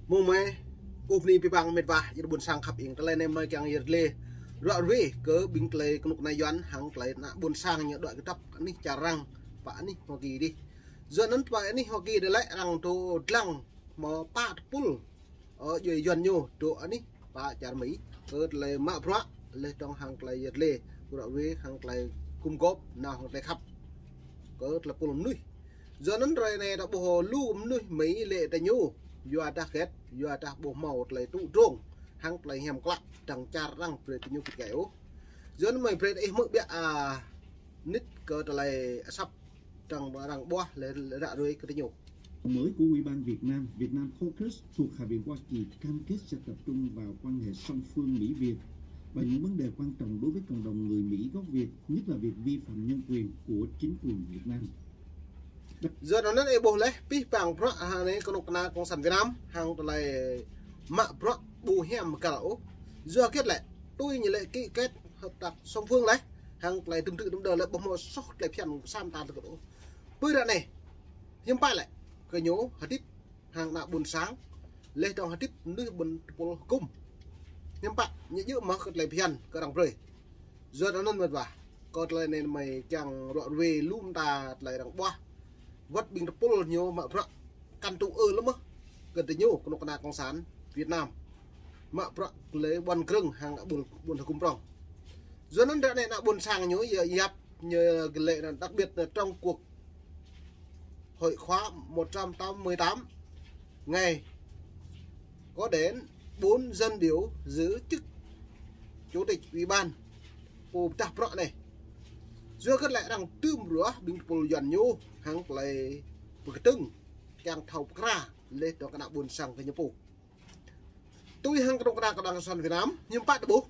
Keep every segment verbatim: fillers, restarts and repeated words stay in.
Mơ̆ng mơi, ơ bơni abih bang mĕt wa, yơr ƀôn sang khăp ing, tơlơi anai mơi kiăng yơr lĕ. Ră ruai kơ ƀing tơlơi kơnuk kơna Yuan, hăng tơlơi ană ƀôn sang ñu đuaĭ kơdŏp anih čar arăng, pơ anih Hoa Kỳ dih. Yua anŭn pơ anih Hoa Kỳ dih lĕ arăng dŏ dlăng mơ̆ pă tơpul, ơ, djuai Yuan ñu dŏ anih pơ čar Mi. Kơ tơlơi mă bruă, laih dơ̆ng hăng tơlơi yơr lĕ, ră ruai hăng tơlơi gum gŏp, nao hăng tơlơi khăp. Kơ tơlơi pul mơnuih. Yua anŭn hrơi anai ta ƀuh lu mơnuih Mi lĕ tơ ñu, yua dah hơget, yua dah ƀu hmâo tơlơi tŭ drông, hăng tơlơi hiam klă, dăng čar arăng brơi tơ ñu kĭt kai ôh. Yua anŭn mơi brơi ih hmư̆ biă, a, nit kơ tơlơi asăp dăng arăng ƀuah lĕ ră ruai kơ tơ ñu. Mới của Ủy ban Việt Nam, Việt Nam Caucus thuộc Hạ viện Hoa Kỳ cam kết sẽ tập trung vào quan hệ song phương Mỹ-Việt và những vấn đề quan trọng đối với cộng đồng người Mỹ gốc Việt, nhất là việc vi phạm nhân quyền của chính quyền Việt Nam. Yua anŭn ih ƀuh laih, abih bang bruă hăng anai kơnuk kơna Cộng sản Việt Nam, hăng tơlơi mă bruă ƀu hiam găl ôh. Yua hơget lĕ, tui ñu lĕ ký kết hợp tác song phương laih, hăng tơlơi tơm tư̆ tơm đơ lĕ ƀu hmâo soh tơlơi phiăn sa mơta tơkŭt ôh. Pơ ră anai, hiư̆m pă lĕ, kơ ñu hơdip hăng ană ƀôn sang, laih dơ̆ng hơdip mơnuih ƀôn tơpul hơkŭm. Hiư̆m pă, ñu djơ̆ mơ̆ kơ tơlơi phiăn kơ arăng brơi. Yua anŭn mĕt wa, kơ tơlơi anai mơi kiăng ră ruai lu mơta tơlơi arăng ƀuah. Wơ̆t ƀing tơpul ñu mă bruă kăn tŭ ư lơ̆m mơ̆. Kơ tơ ñu kơnuk kơna Cộng sản Việt Nam mă bruă tơlơi ƀuăn krơ̆ng hăng ƀôn, ƀôn hơkŭm prŏng. Yua anŭn ră anai ană ƀôn sang ñu yơh yap ñu gơ̆ lĕ anŭn, đặc biệt là trong cuộc hội khóa một trăm tám mươi tám ngày có đến bốn dân biểu giữ chức chủ tịch ủy ban pô pơdah bruă anai. Yua hơget lĕ arăng tơm ruah ƀing tơpul Yuan ñu hăng tơlơi pơkơdơ̆ng kiăng thâo pơkra laih dơ̆ng kơ ană ƀôn sang kơ ñu pô. Tui hăng kơnuk kơna kơ Đảng Cộng sản Việt Nam, hiư̆m pă ta ƀuh,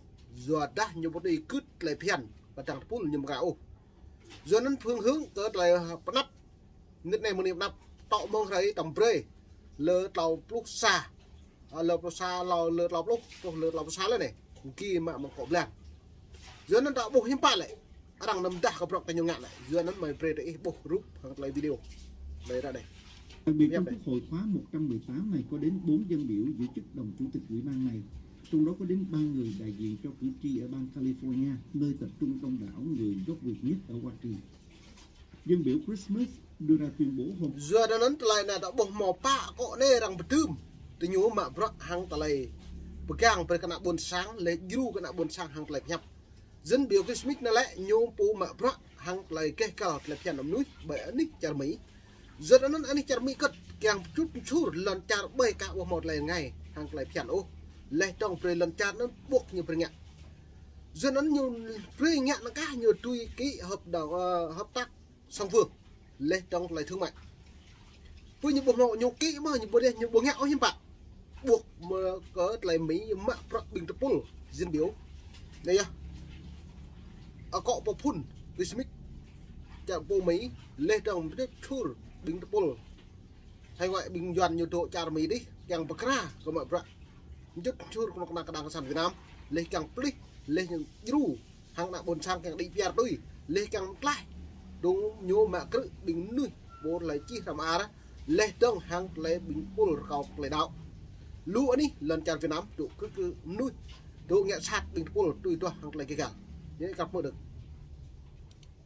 yua dah ñu ƀu tui gưt tơlơi phiăn kơ dăng tơpul ñu mơkra ôh. Yua anŭn phương hướng kơ tơlơi pơanăp, nit anai mơ̆ng anai pơanăp, tŏ mơ̆ng hrơi tơm brơi, lơ tlâo pluh sa, a, lơ pluh sa, lơ, lơ tlâo pluh, truh lơ tlâo pluh sa lĕ anai, gih mă mơ̆ng akŏ blan. Yua anŭn ta ƀuh hiư̆m pă lĕ, arăng năm dah kơ bruă kơ ñu ngă lĕ. Yua anŭn mơi brơi tơ ih ƀuh rup hăng tơlơi video. Mơi ră anai. Đặc biệt trong Quốc hội khóa một trăm mười tám này có đến bốn dân biểu giữ chức đồng chủ tịch ủy ban này, trong đó có đến ba người đại diện cho cử tri ở bang California, nơi tập trung đông đảo người gốc Việt nhất ở Hoa Kỳ. Dân biểu Chris Smith đưa ra tuyên bố hôm Yua anŭn tơlơi anai ta ƀuh hmâo pă akŏ anai arăng pơdơ̆m. Tơ ñu mă bruă hăng tơlơi pơgang brơi kơ ană ƀôn sang, laih djru kơ ană ƀôn sang hăng tơlơi pơhiăp. Dân biểu Chris Smith anai lĕ ñu pô mă bruă hăng tơlơi gêh găl tơlơi phiăn mơnuih ƀơi anih čar Mi. Yua anŭn anih čar Mi kơ̆t kiăng pơčut pơčur lŏn čar ƀơi kơ ƀu hmâo tơlơi rơngai hăng tơlơi phiăn ôh. Laih dơ̆ng brơi lŏn čar anŭn ƀuh ñu brơi ngă. Yua anŭn ñu brơi ngă anŭn kah ñu tui ký hợp đồng, ơ, hợp tác song phương. Laih dơ̆ng tơlơi thương mại. Pơ ñu ƀuh mơ̆ ñu ký mơ̆ ñu ƀu dêh ñu ƀu ngă ôh hiư̆m pă. Ƀuh mơ̆ kơ tơlơi Mi mă bruă ƀing tơpul dân biểu. Anai yơh. Akŏ pơphun Chris Smith. Čar pô Mi laih dơ̆ng mơdrĕč chur ƀing tơpul. Hai wai ƀing Yuan ñu dŏ čar Mi dih, kiăng pơkra kơ mă bruă. Mơdrĕč chur kơnuk kơna kơ Đảng Cộng sản Việt Nam, laih kiăng plih, laih kiăng djru, hăng ană ƀôn sang kiăng đĭ piar tui, laih kiăng mơtlaih. Dơ̆ng ñu mă krư̆ ƀing mơnuih, ƀu tơlơi čih hrăm ar, laih dơ̆ng hăng tơlơi ƀing tơpul rơkâo tơlơi đaŏ. Lu anih lŏn čar Việt Nam, dŏ krư̆ krư̆ mơnuih, dŏ ngă sat ƀing tơpul tui duah hăng tơlơi gêh găl. Ñu kăp mơ̆ đơ̆k.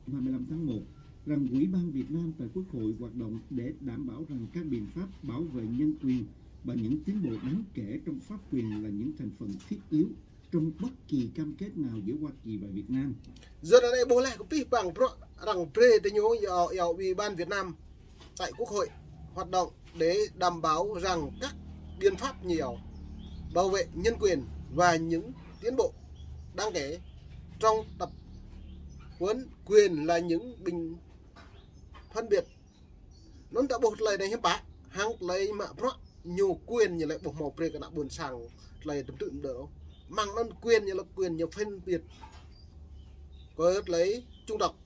Ngày mười lăm tháng một, rằng Ủy ban Việt Nam tại Quốc hội hoạt động để đảm bảo rằng các biện pháp bảo vệ nhân quyền và những tiến bộ đáng kể trong pháp quyền là những thành phần thiết yếu trong bất kỳ cam kết nào giữa Hoa Kỳ và Việt Nam. Yua anŭn ih ƀuh laih kơ abih bang bruă arăng brơi tơ ñu yua, yua Ủy ban Việt Nam tại Quốc hội hoạt động để đảm bảo rằng các biện pháp nhiều bảo vệ nhân quyền và những tiến bộ đáng kể trong tập huấn quyền là những bình phân biệt. Anŭn ta ƀuh tơlơi anai hiư̆m pă, hăng tơlơi mă bruă ñu quyền ñu lĕ ƀu hmâo brơi kơ ană ƀôn sang tơlơi tơm tư̆ tơm đơ. Mơ̆ng anŭn quyền ñu lĕ quyền ñu phân biệt kơ tơlơi chủng tộc.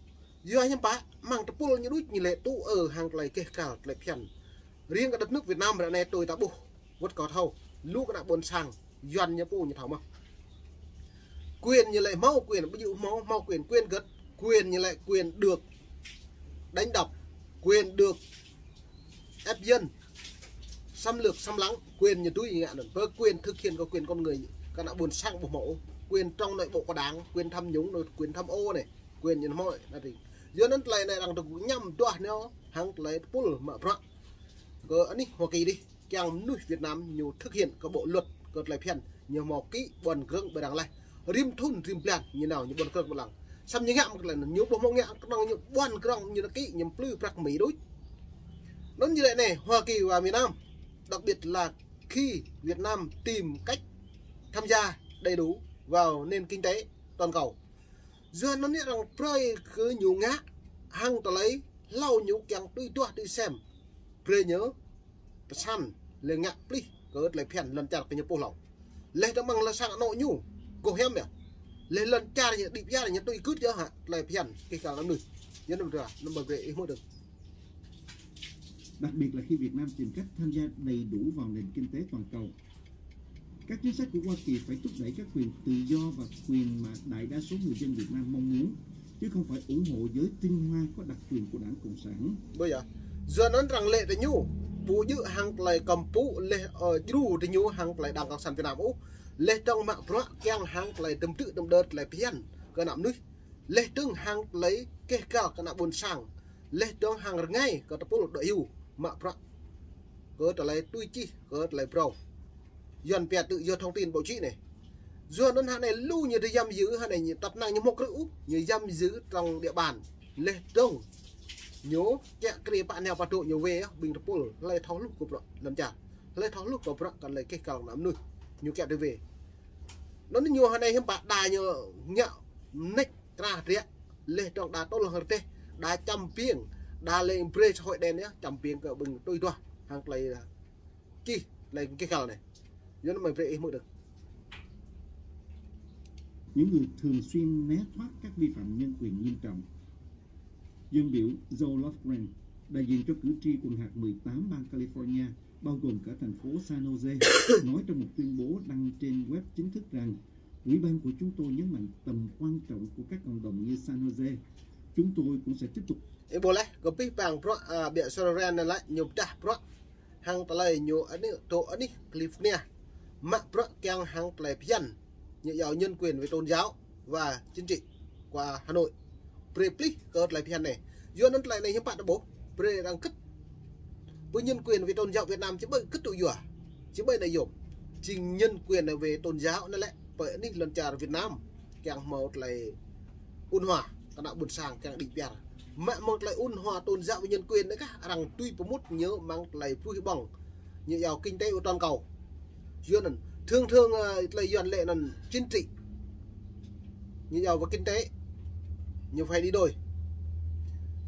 Yua hiư̆m pă, mơ̆ng tơpul ñu đôč ñu lĕ tŭ ư hăng tơlơi gêh găl tơlơi phiăn. Riêng kơ đất nước Việt Nam ră anai tui ta ƀuh, wơ̆t kâo thâo, lu kơ ană ƀôn sang Yuan ñu pô ñu thâo mơ̆. Quyền ñu lĕ hmâo quyền, ƀu djơ̆ hmâo, hmâo quyền, quyền gơ̆t, quyền ñu lĕ quyền được đánh đập, quyền được ép dân, Xâm lược, xâm lăng, quyền ñu tui ngă anŭn. Pơ quyền thực hiện kơ quyền con người, kơ ană ƀôn sang ƀu hmâo ôh. Quyền trong nội bộ của Đảng, quyền tham nhũng, rồi quyền tham ô anai, quyền ñu hmâo anai. Yua anŭn tơlơi anai arăng tơgŭ ñăm duah ñu, hăng tơlơi tơpul mă bruă kơ anih Hoa Kỳ dih, kiăng mơnuih Việt Nam ñu thực hiện kơ bộ luật kơ tơlơi phiăn, ñu hmâo ký ƀuăn krơ̆ng ƀơi arăng laih. Rĭm thŭn, rĭm blan, ñu nao ñu ƀuăn krơ̆ng ƀơi arăng. Samơ̆ ñu ngă mơ̆ng tơlơi anŭn, ñu ƀu hmâo ngă kơnơ̆ng ñu ƀuăn krơ̆ng ñu nao ký, ñu plư prăk Mi đôč. Anŭn ñu laĭ anai, Hoa Kỳ và miền Nam, đặc biệt là khi Việt Nam tìm cách tham gia đầy đủ vào nền kinh tế toàn cầu. Yua anŭn ñu arăng brơi kơ ñu ngă hăng tơlơi hlâo ñu kiăng tui duah tui sem. Brơi ñu pơsăn lĕ ngă plih kơ tơlơi phiăn lŏn čar kơ ñu pô hlâo. Laih dơ̆ng mơ̆ng lŏn sang anŏ ñu, kơ hiam yơh. Laih lŏn čar ñu đĭ pơyar ñu tui gưt yơh hă, tơlơi phiăn kih kal anŭn. Yua anŭn ƀu djơ̆, anŭn ƀu brơi ih hmư̆ dơ̆ng. Đặc biệt là khi Việt Nam tìm cách tham gia đầy đủ vào nền kinh tế toàn cầu. Các chính sách của Hoa Kỳ phải thúc đẩy các quyền tự do và quyền mà đại đa số người dân Việt Nam mong muốn, chứ không phải ủng hộ giới tinh hoa có đặc quyền của Đảng Cộng sản. Ƀơi yơh. Yua anŭn arăng laĭ tơ ñu, ƀu djơ̆ hăng tơlơi kơmpŭ laih, ơ, djru tơ ñu hăng tơlơi Đảng Cộng sản Việt Nam ôh. Laih dơ̆ng mă bruă kiăng hăng tơlơi tơm tư̆ tơm đơr tơlơi phiăn kơ ană mơnuih. Laih dơ̆ng hăng tơlơi kih kal kơ ană ƀôn sang. Laih dơ̆ng hăng rơngai kơ tơpul dŏ hyu mă bruă kơ tơlơi tui čih kơ tơlơi phrâo. Yuan pia tự do thông tin báo chí anai. Yua anŭn hă anai lu ñu tơyăm yư hă anai ñu tăp năng ñu hmâo krư̆ ôh, ñu yăm yư trong địa bàn. Laih dơ̆ng ñu kiăng krê pă neo pă dŏ ñu wai yơh, ƀing tơpul, hlơi thâo hluh kơ bruă lŏn čar. Hlơi thâo hluh kơ bruă kơ tơlơi kih kal ană mơnuih. Ñu kiăng tui wai. Anŭn ñu hă anai hiư̆m pă đa ñu ngă mơneč krah drĕ, laih dơ̆ng đa tơl hơr teh, đa čăm piêng, đa lĕ brơi xã hội đen yơh, čăm piêng kơ ƀing tui duah hăng tơlơi čih, tơlơi kih kal anai. Yua anŭn mơi brơi ih hmư̆ dơ̆ng. Những người thường xuyên né thoát các vi phạm nhân quyền nghiêm trọng. Dân biểu Joe Lofgren, đại diện cho cử tri quần hạt mười tám bang California, bao gồm cả thành phố San Jose, nói trong một tuyên bố đăng trên web chính thức rằng Ủy ban của chúng tôi nhấn mạnh tầm quan trọng của các cộng đồng như San Jose. Chúng tôi cũng sẽ tiếp tục. Ih ƀuh laih, kơ pih pang bruă, a, ƀiă Soren anai laĭ ñu pơdah bruă hăng tơlơi ñu anih, dŏ anih California. Mă bruă kiăng hăng tơlơi phiăn, ñu iâu nhân quyền về tôn giáo và chính trị qua Hà Nội. Brơi plih kơ tơlơi phiăn anai. Yua anŭn tơlơi anai hiư̆m pă ta ƀuh, brơi arăng kơ̆t. Pơ nhân quyền về tôn giáo Việt Nam či ƀơi kơ̆t tŭ yua. Či ƀơi anai yôm. Jing nhân quyền về tôn giáo anai lĕ pơ anih lŏn čar Việt Nam kiăng hmâo tơlơi ôn hòa, kơ ană ƀôn sang kiăng đĭ pơyar. Mă mơ̆ng tơlơi ôn hòa tôn giáo với nhân quyền anai kah arăng tui pơmŭt ñu mơ̆ng tơlơi pruih ƀơ̆ng. Ñu iâu kinh tế toàn cầu. Yua anŭn, thường thường, ơ, tơlơi Yuan laĭ anŭn chính trị. Ñu iâu với kinh tế. Ñu phải đi đôi.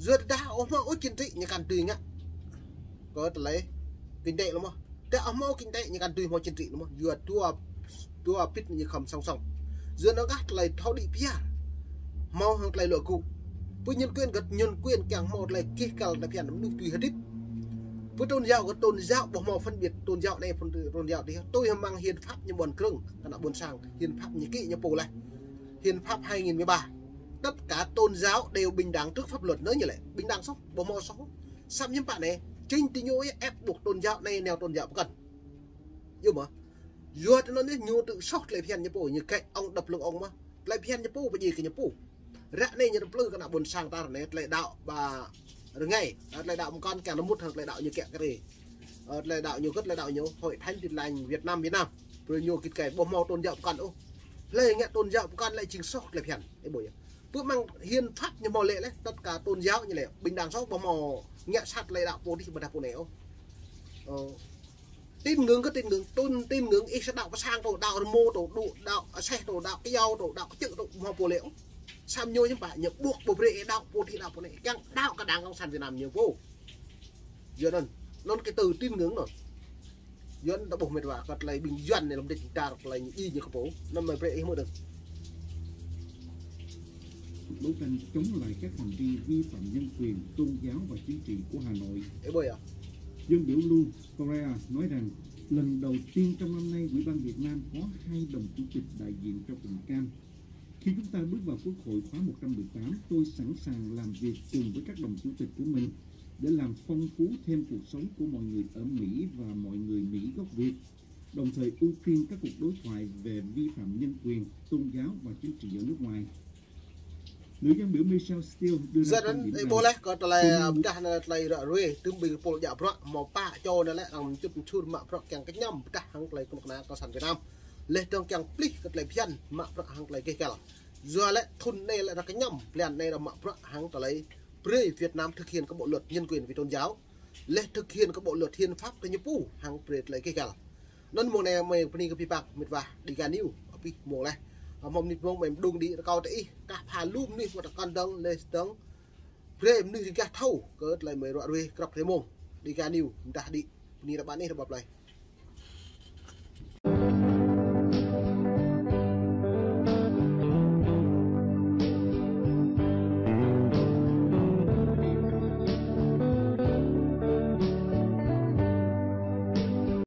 Yua dah ƀu hmâo chính trị ñu kăn tui ngă kơ tơlơi kinh tế lơ̆m mơ̆n. Dah ƀu hmâo kinh tế ñu kăn tui hmâo chính trị lơ̆m mơ̆n. Yua dua, dua pit ñu khŏm song song. Yua anŭn kah tơlơi thâo đĭ pơyar. Hmâo hăng tơlơi luă gŭ. Pơ nhân quyền kơ nhân quyền kiăng hmâo tơlơi kih kal tơlơi phiăn mơnuih tui hơdip. Pơ tôn giáo kơ tôn giáo ƀu hmâo phân biệt tôn giáo anai, phân tôn giáo adih. Tui hăng mơ̆ng hiến pháp ñu ƀuăn krơ̆ng kơ ană ƀôn sang, hiến pháp ñu ký ñu pô laih. Hiến pháp hai nghìn mười ba. Tất cả tôn giáo đều bình đẳng trước pháp luật, anŭn ñu laĭ. Bình đẳng soh, ƀu hmâo soh. Samơ̆ hiư̆m pă anai, chính tui ñu ép buộc tôn giáo anai neo tôn giáo pơkŏn. Yua mơ̆? Yua tơ anŭn ñu tự soh tơlơi phiăn ñu pô, ñu kĕ ong đăp lưng ong mơ̆n. Tơlơi phiăn ñu pô, pơjing kơ ñu pô. Ră anai ñu tơplư kơ ană ƀôn sang ta ră anai, tơlơi đaŏ ƀă rơngai, ơ, tơlơi đaŏ mơkŏn kiăng rơmut hăng tơlơi đaŏ ñu kiăng krê. Ơ, tơlơi đaŏ ñu gơ̆t, tơlơi đaŏ ñu Hội Thánh Tin Lành Việt Nam, Việt Nam. Brơi ñu git gai ƀu hmâo tôn giáo pơkŏn ôh. Hlơi ngă tôn giáo pơkŏn lĕ jing soh tơlơi phiăn. Ih ƀuh yơh. Pơ mơ̆ng hiến pháp ñu hmâo laĭ laih, tất cả tôn giáo ñu laĭ bình đẳng soh, ƀu hmâo ngă sat tơlơi đaŏ pô adih ƀôdah pô anai ôh. Ơ, tín ngưỡng kơ tín ngưỡng, tôn tín ngưỡng ih sa đaŏ pơ sang tô, đaŏ rơmô tô, đu đaŏ aseh tô, đaŏ kơyâo tô, đaŏ kơčư̆ tô, ƀu hmâo pô laĭ ôh. Samơ̆ ñu hiư̆m pă, ñu ƀuh ƀu brơi ih đaŏ pô adih đaŏ pô anai, kiăng đaŏ kơ Đảng Cộng sản Việt Nam ñu pô. Yua anŭn, anŭn cái từ tín ngưỡng anŭn. Yua anŭn ta ƀuh mĕt wa kơ tơlơi ƀing Yuan anai lŏm đĕč tar tơlơi ñu djai ñu kơ pô. Anŭn mơi brơi ih hmư̆ dơ̆ng. Đấu tranh chống lại các hành vi vi phạm nhân quyền, tôn giáo và chính trị của Hà Nội. Ih ƀuh yơh. Dân biểu Lu Korea nói rằng lần đầu tiên trong năm nay, Ủy ban Việt Nam có hai đồng chủ tịch đại diện cho vùng cam. Khi chúng ta bước vào Quốc hội khóa một trăm mười tám, tôi sẵn sàng làm việc cùng với các đồng chủ tịch của mình để làm phong phú thêm cuộc sống của mọi người ở Mỹ và mọi người Mỹ gốc Việt, đồng thời ưu tiên các cuộc đối thoại về vi phạm nhân quyền, tôn giáo và chính trị ở nước ngoài. Người dân biểu Michelle Steele đưa ra quan điểm rằng ƀuh laih kơ tơlơi pơdah anai tơlơi ră ruai, tơm ƀing pôl djă bruă, hmâo pă čô anai lĕ arăng mčŭt mčur mă bruă kiăng kơñăm pơdah hăng tơlơi kơnuk kơna Cộng sản Việt Nam. Laih dơ̆ng kiăng plih kơ tơlơi phiăn mă bruă hăng tơlơi gêh găl. Yua lĕ thŭn anai lĕ arăng kơñăm, blan anai arăng mă bruă hăng tơlơi brơi Việt Nam thực hiện kơ bộ luật nhân quyền về tôn giáo. Laih thực hiện kơ bộ luật hiến pháp tơ ñu pô hăng brơi tơlơi gêh găl. Anŭn mông anai mơi bơni kơ pih păng mĭt wa Dega News, abih mông laih. Hmâo mơnit mông mơi mđung đĭ rơkâo tơ ih, kah pha lu mơnuih mơ̆ tơkŏn dơ̆ng laih dơ̆ng brơi mơnuih rơgah thâo kơ tơlơi mơi ră ruai grăp hrơi mông. Dega News mdah đĭ, bơni ră ƀă anih ră ƀă plơi.